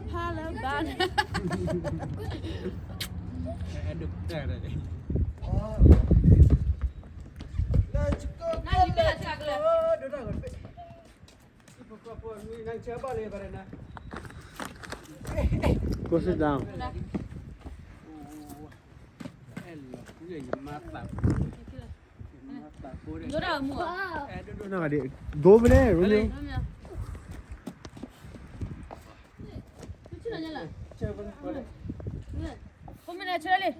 ဖါလၢဘၣ် Go sit down. ဒိၣ်ဒိၣ်မူ Go over there, Romeo. ဖိမ့ၢ်လဲၤဆၢလံ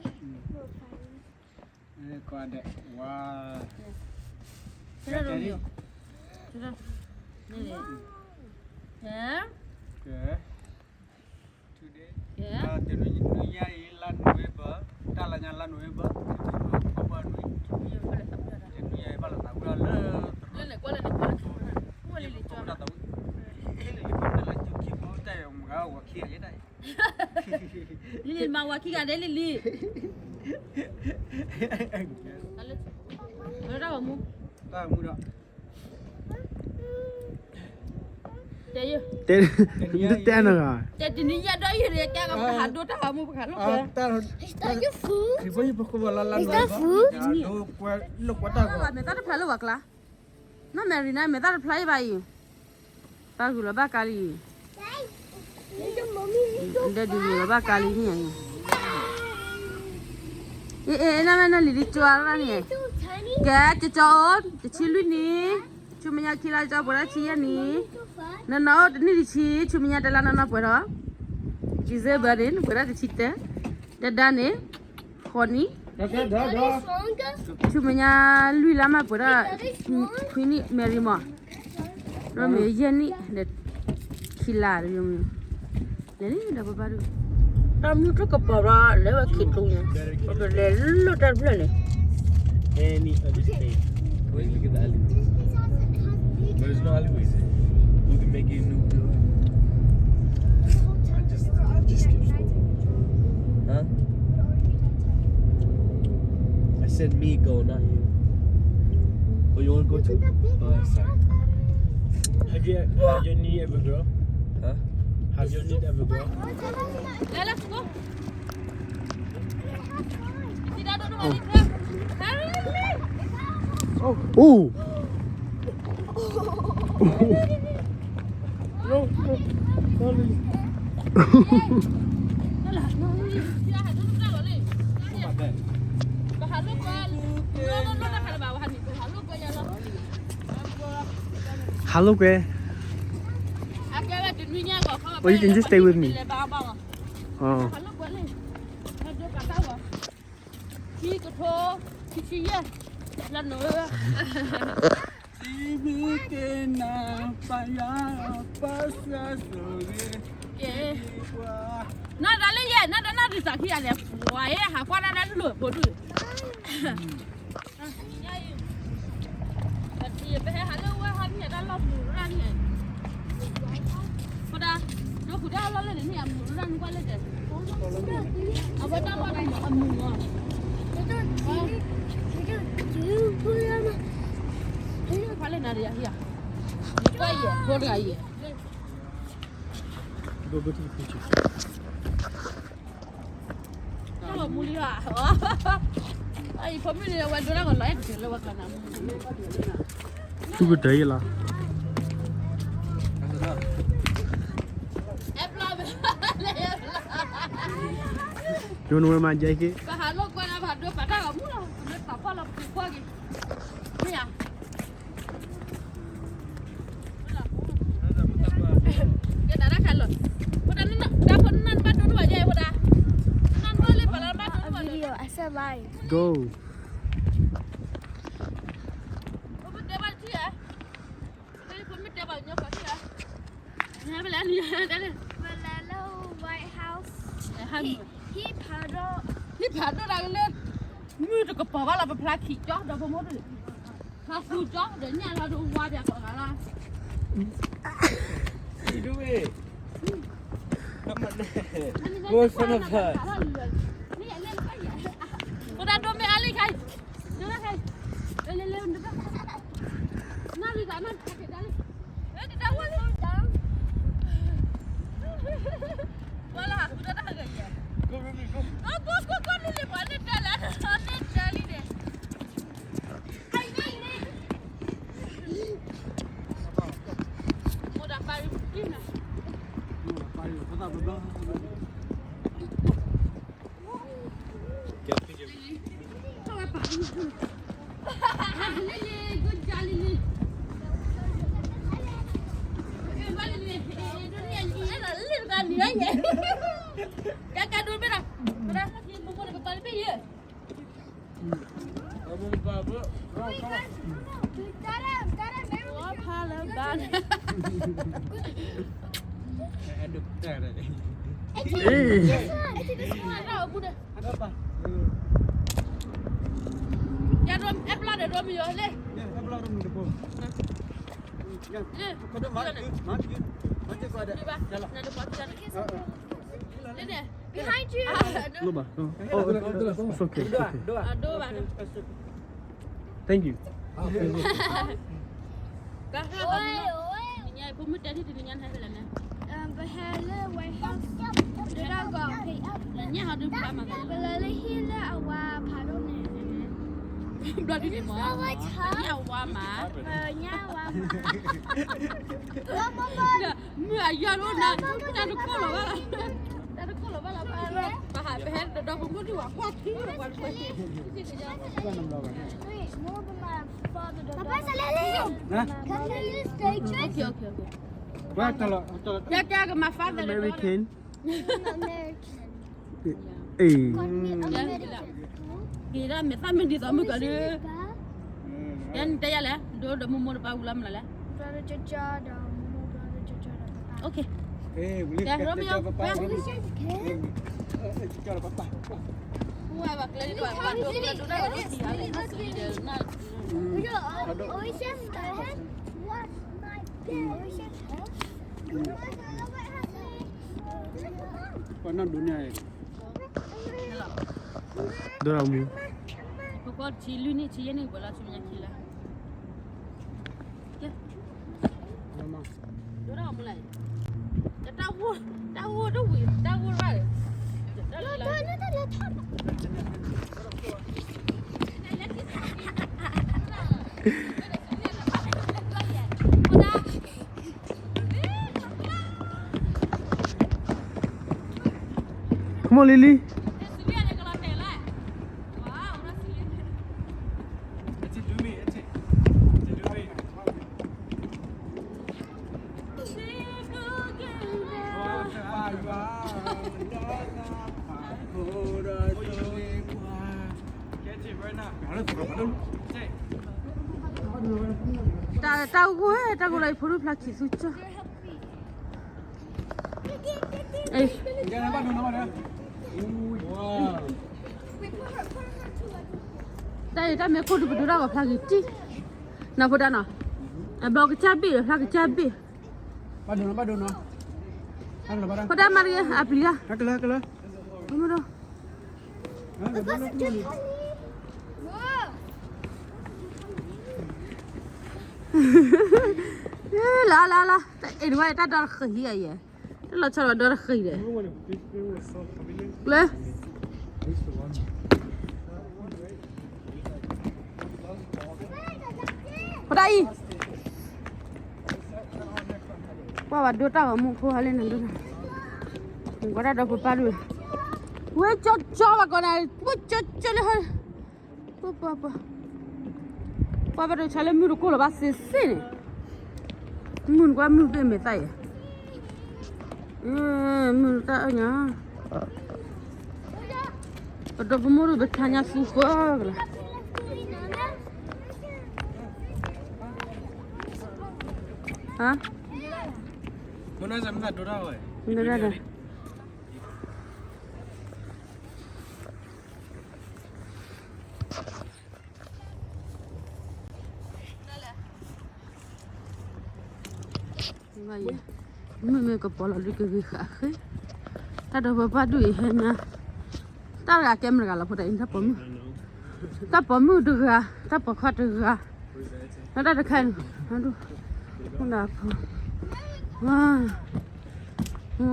ကွၢ်ဒဲး ဝါ ဆၢလံ Romeo. ဆၢလံ ဟဲ ကဲ Today တနွံညါအံၤ လါ November တၢ်လၢညါ လါ November တနွံ တနွံညါအံၤ ဘၣ်လီၤသးဝံၣ်လၢ လၢန့ၣ်ကွၢ်လၢန့ၣ်ကွၢ်လၢ လၢလံလံကွၢ်လၢ လံလံမၤဝၤခံဂၤဒဲးလံလံ လၢတၢ်ဂီၤမူ တၢ်ဂီၤမူဒီး တဲယ တဲနဂၤ တဲတနံၤညါဒီးယၤ ကဲကဟးဒိတၢ်ဂီၤမူ ပကဟးလိာ်ကွဲ Is that your food? မ့ၢ်တၢ်တဖျါလၢပှၤကျါ နီၢ်မဲာ်ရံနၤ မ့ၢ်တၢ်တဖျါအံၤဘၣ်အံၤ ဒီးဒုးလီၤဘၣ်ကါလံန့ၣ် အ့ အ့ နမ့ၢ်နလံၤဒ်ကၠီလၢန့ၣ် ကဲ ကၠီကၠီအိၣ် တဆံလွံၢ်နံၣ် ဆူမဲာ်ညါခံလါ ကၠီပှဲၤဒၣ်ဆံယဲၢ်နံၣ် နနီၢ်အိၣ်တနံၣ်တဆံ ဆူမဲာ်ညါတလါ နနီၢ်ပှဲၤထီၣ် December န့ၣ် နပှဲၤဒၣ်တဆံတၢ ဒဒၣ်န့ၣ် ဃိးနံၣ် ဆူမဲာ်ညါလွံၢ်လါမးပှဲၤထီၣ် ခွံနံၣ် မဲာ်ရံမး ဒီးမ့ၢ်ယဲၢ်နံၣ်ဒီး ခံလါဒီး လဲၤလံဒီးပဘၣ်ဒိၣ် တၢ်မုၢ်တကပၤဘၣ် လဲၤဝဲခံကျိန့ၣ် ပကလဲၤလၢတၢ်တဖျၢၣ်န့ၣ် Any other state. Wait, look at the island. But there's no alleyways. We can make it a new building. I just, I just skip school. Huh? I said me go, not you. Oh, you wanna go too? Oh, sorry. Have you, have your knee ever grow? Huh? Have your knee ever grow? Let's go. Oh. Hello, Gwen. Or you can just stay with me. Oh. ခံကထိ ခံဆံယဲၢ် လါနိၣ်ဝ့ဘၢၣ် စံးဘျုးက့ၤနၤ ပၢ်ယွၤ ပၢ်ဆှၢစိၤဂ့ၤ ကဲ နဒၣ်လၢယဲ နဒၣ်နဒုးသးခံဂၤလဲၣ် ပှၤယဲ ဟးကွၢ်နဒၣ်တလိၣ် ဘိဒုး ပဟဲဟးလၢဝဲဟးမ့ၢ်တၢ်လီၢ်မုာ်ရၣ်န့ၣ် ဖိဒါ ဒိခိၣ်ဒၣ်လီၢ်လၢန့ၣ်န့ၣ် အမုာ်ရၣ်န့ၣ်ကွၢ်လၢဒဲး အဝဲတၢ်လီၢ်မုာ်အမုာ်မး ဖးလၢနၤဒီးယၤဟံၣ်ဧါ ကွၢ်ယဲၢ် ဖိတဂၤယဲၢ် Go, go to the beach. တၢ်လီၢ်မူလံဧါ အံၤဖိမုၣ်န့ၣ် အဝဲဒိတၢ်ဂီၤလီၤ အဲၣ်တတုၤလၢဝဲကျါနၤ သူကတၢၢ်ယလီၤ ဒိနဝဲမၤယဲက့ ပဟးလိာ်ကွဲလၢပဟးဒိပာ်တၢ်ဂီၤမူလီၤ ပမ့ၢ်ပာ်ကွၢ်လီၤပကကွၢ်က့ၤ မ့ၢ်ဧါ ကဲ တၢ်တၢ်ခါလီၤ ဖိဒါ တၢ်ဖိနၢ်ဘၣ်ဒိတဘၣ်ယဲ ဖိဒါ နၢ်ဘၣ်လၢပှၤလၢဘၣ်ဒိတဘၣ်လၢ Video, I said live. Go. ဖိမ့ၢ်တဲဘၣ်တထံၣ်ဧါ ဖိမ့ၢ်တဲဘၣ်ညီကီၢ်ထံၣ်ဧါ နပလဲၣ်နတလဲၣ် ပလဲၤလၢ White House ဟံၣ်ဖးဒိၣ် ဟံၣ်ဖးဒိၣ်တၢ်ကလၢ မုၢ်တကပီၤဘၣ်လီၤ ပဖျါခံကၠီဒီးဖိမုၣ်တ ဖျါဃုကၠီဒီး ညၣ်လီၤဒိဝါပၠးကိးဂၤလီၤ You do it. Come on. Go in front of her. ဖိဒါဒိမ့ၢ်အါလံခါအံၤ ဒိလၢခါအံၤ လဲၤလဲၤလဲၤ နၢ်လံတၢ်နၢ်တၢ်က့ၤဒၣ်လံ လၢတၢ်ဝဲလံ ပှၤလၢဟးဃုတၢ်တၢ်ဂၤယဲၢ်, ကိကိကိကိ နုာ်လံ ပှၤန့ၣ်တဲလၢ န့ၣ်တဲလံန့ၣ်, မိၢ်ဒီးပၢ်ရံၣ်နၤ Behind you. Look, oh, it's okay, it's okay. Thank you. Oi, oi. ပဟဲလၢ White House ဒၣ်ဂီၤဖဲအံၤ, ပလၢလၢဟံၣ်လၢအဝၤဖးဒိၣ်န့ၣ်, ဘျီဒ်န့ၣ်မး, ညၣ်ဝါမး, ညၣ်ဝါမး, မုၢ်အယီၢ်ဒိၣ်နၤ, တၢ်တခိၣ်လီၤဘၣ်လီၤ, တၢ်တခိၣ်လီၤဘၣ်လီၤ, ပဟးပဟဲဒီးဒီဖိမိၢ်ဒံးဝဲကွၢ်ထံဝဲပှၤတခွဲး, Papa, Salele. Huh? Can I use pictures? Okay, okay, okay. Where the, the, yeah, yeah, my father. American. American. Hey. Kira me ta me di ta me kari. Yan taya la, do do mo mo pa ula mla la. Brother Jaja, do mo mo brother Jaja, do papa. Okay. Hey, we need to tell papa. Who have a clear papa? Do do do do do. What my dad? What my dad? ဒိၣ်ရမူ, ပကီၢ်ထံလွံၢ်နံၣ်ထံယဲၢ်နံၣ် ပှဲၤလီၤဆူညါခံလါ, ဒိၣ်ရမူလဲၣ်, တၢ်ဂိၢ်, တၢ်ဂိၢ်တဝံၤ, တၢ်ဂိၢ်ရၣ်, တၢ်လၢ Come on, Lily. Tao, tao gô, tao gô lei phú đu pla khỉ su chơ. Ê. Tao, tao mẹ cô đu đu đu đu pla khỉ chi. Nè phú đa nè. Ê, blo kcha bê, pla kcha bê. Phú đa mà đi, à, pli à. Không có đâu. Ê, la, la, la. Ê, đuôi ta đo khỉ hả vậy? Tao lọt cho lọt đo khỉ đấy. Lê. Phú đa y. Qua bà đua tao ở mông khô hả lên nè đua nè. Mông qua đa đo phú ba đua. Ue cho cho bà con này, ue cho cho lên hơn. Pua, pua, pua. Pua, pua, tha leh mùi tæ kôl lor bá sisi ni. Mùi kuá mùi pê mê tha yê. Mùi tha ơ nyà. Pua tæ pua mùi pê tha nyà su kơ la. Hả? Mùi na sa mùi tha dô tha ơi. Mùi tha dô. Mùi mê kpọ lọ dui kgì khả khê. Tha dọ pă pă dui hê mê. Tha gà kem rgà lọ phô tha in tha pă mùi. Tha pă mùi tơgà, tha pă khua tơgà. Nó tha tơkha. Nó đu. Nó đa phô. Wow.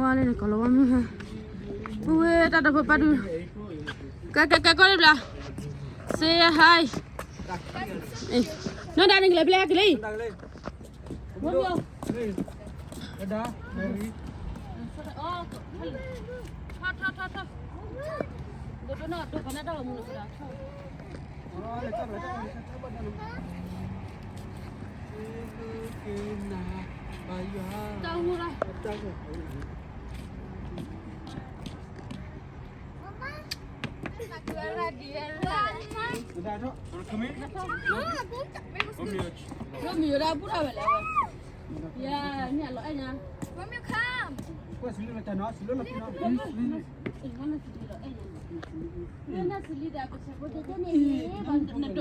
ဝါန့ၣ် ကီၢ်လီၤဝါမုၢ်ဟဲ, ဝဲတၢ်ဒီဖိပၢ်ဒု, ကဲ ကဲ ကဲ ကွၢ်လံဘျါ, say hi, နီၢ်ဒါန့ၣ်ကလဲၤဖဲလဲၣ်ကလံ, ဝဲမီၤ, ဝဲဒါ, မ့ၢ်ရံ, ထီၣ် ထီၣ် ထီၣ် ထီၣ်, ဒိၣ်ဒိၣ်နီၢ်ဒိၣ်ကနၣ်တၢ်လီၤမူန့ၣ်, တၢ်ဟူရၣ် Romeo ဒၣ်ဘူၣ်ထီၣ်ဝဲလဲၣ်ဝဲ, ယၤန့ၣ်အလီၤအဲၣ်ညါ, Romeo come,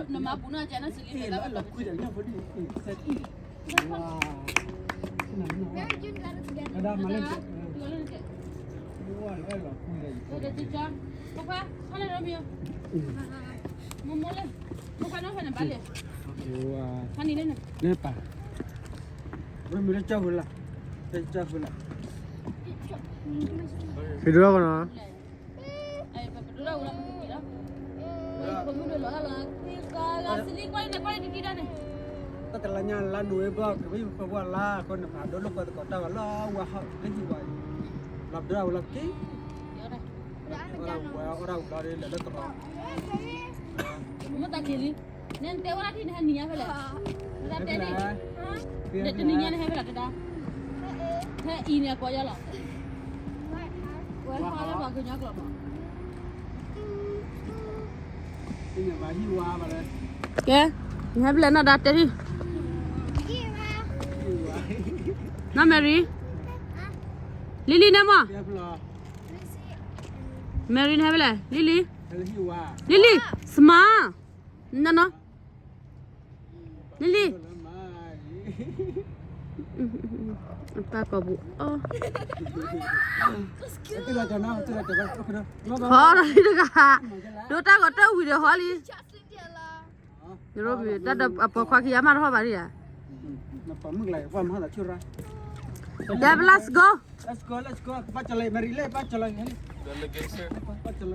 နမၤပူၤနီၢ်ကနၣ်စလံ, ဖံဒိၣ်ကနီၤ, တၢ်တလါညါလါနိၣ်ဝ့ဘၢၣ် ကဘၣ်ယုၢ်ဃီဝါလါဃီန့ၣ် ဖးဒိၣ်လၢဃီသကိးတၢ်ဝဲလၢဝါဟီၣ်လၢယုၢ်ဝါအံၤ, လီၤဒၢဝဲလီၤက့ၤ, အီၣ်ဒၣ်ဝဲလီၤက့ၤ, မ့ၢ်တၢ်က့ၤလံ, နတဲဝဲဒၣ်ထံၣ်န့ၣ် ဟဲနံၤညါဖဲလဲၣ်, နတဲန့ၣ်, နတနံၤညါန့ၣ်ဟဲဖဲလဲၣ်တဒါ, ဟဲအံၤန့ၣ်အကိးယၤလီၤ, ဝဲဟီၣ်လၢပှၤကညီကျိာ်မး ကဲ, နဟဲဖဲလဲၣ်နီၢ်ဒါတဲထံၣ်, နီၢ် Mary, Lily န့ၣ်မး, Mary နဟဲဖဲလဲၣ် Lily, Lily, smile, နီၢ်နီၢ်, Lily, တၢ်ကိာ်ပူၤအီၣ်, ခီလီၤလံတဂၤ, ဒိတၢ်ဂီၤတၢ်ဝံၤဒီးဟီလံ, တၢ်ဒီးအပိာ်ခွါခံဂၤမးတဟီၣ်ဘၣ်ဒံးဧါ, ကဲ let's go, let's go, let's go, ပၢ်ကၠီၤလံ Mary လဲၣ် ပၢ်ကၠီၤလံ, ပၢ်ကၠီၤလံ, မုၢ်ခီ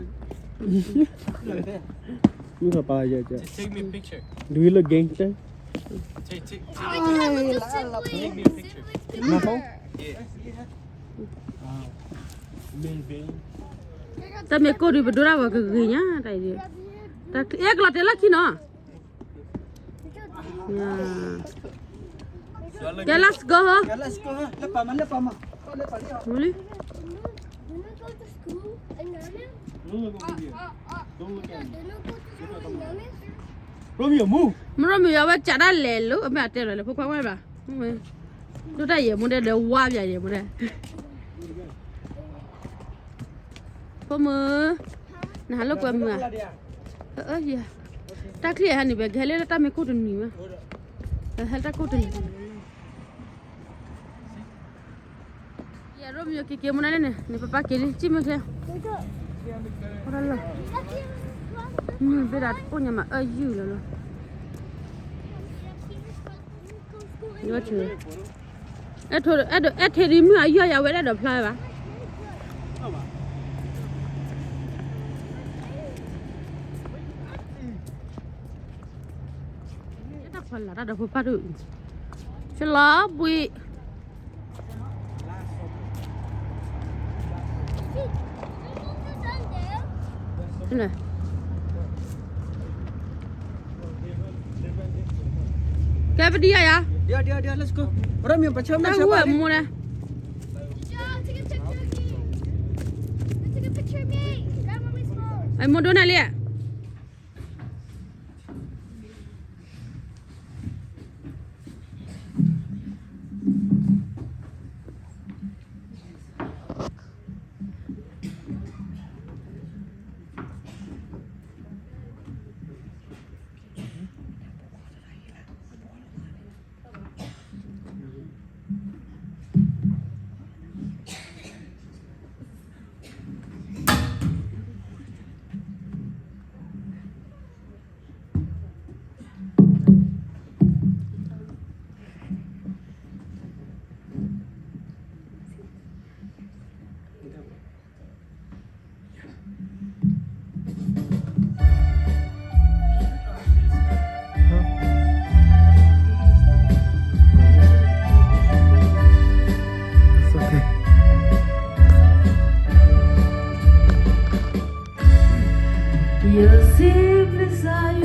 ပၤယဲ, Do we look gangster? Take, take, take, take me a picture. တၢ်မ့ၢ်ကိၢ်ဒုး ပဒိၣ်တၢ်ဂီၤကဂ့ၤညါ, တၢ်အံၤဒုး, တၢ်အဲၣ်ကလီၤတဲာ်လၢခံနီၤ, ကဲ let's go, မ့ၢ်လံ Romeo မူ, မ့ၢ် Romeo အဝဲကးဒၣ်လဲာ်လၢ အမ့ၢ်အတဲလီၤလၢဖိခွါဝဲဘၣ်, ဒိၣ်တၢ်ယဲၢ်မူဒဲးဒီးဝါပၠးယဲၢ်မူဒဲး, ဖိမုၣ်, နဟးလိာ်ကွဲမုၢ်ဧါ, တၢ်ချံၣ်ဟဲန့ၣ် ပကဟဲလၢတၢ်မ့ၢ်ကိၢ်တနံၤမး, ဟဲလၢတၢ်ကိၢ်တနံၤ ယဲၢ်ရိမ့ၤက့ၤက့ၤမူနၤန့ၣ်န့ၣ် နပပၢ်က့ၤလံ စံၣ်မ့ၢ်ထဲ, မုၢ်ဘ့ၣ်ဒၣ်တကိၣ်ညါမး အၢယုၢ်လီၤလီၤ, ယဲၢ်, အဲၣ်ထီၣ် အဲၣ်ထီၣ်ဒ်မုၢ်အယီၢ်ယၤဝဲဒၣ်ဒီးဖျါဝဲဘၣ်, တၢ်ခွဲးလၢ်တၢ်ဒီးဖိပၢ်ဒိၣ်, ဆလီၤဘှံး ကဲပဒံအယၤ, တၢ်ဟူဝဲမူန့ၣ်, အမိၢ်ဒိၣ်န့ၣ်လံ, ယစံးဘျုးကစၢ်ယွၤ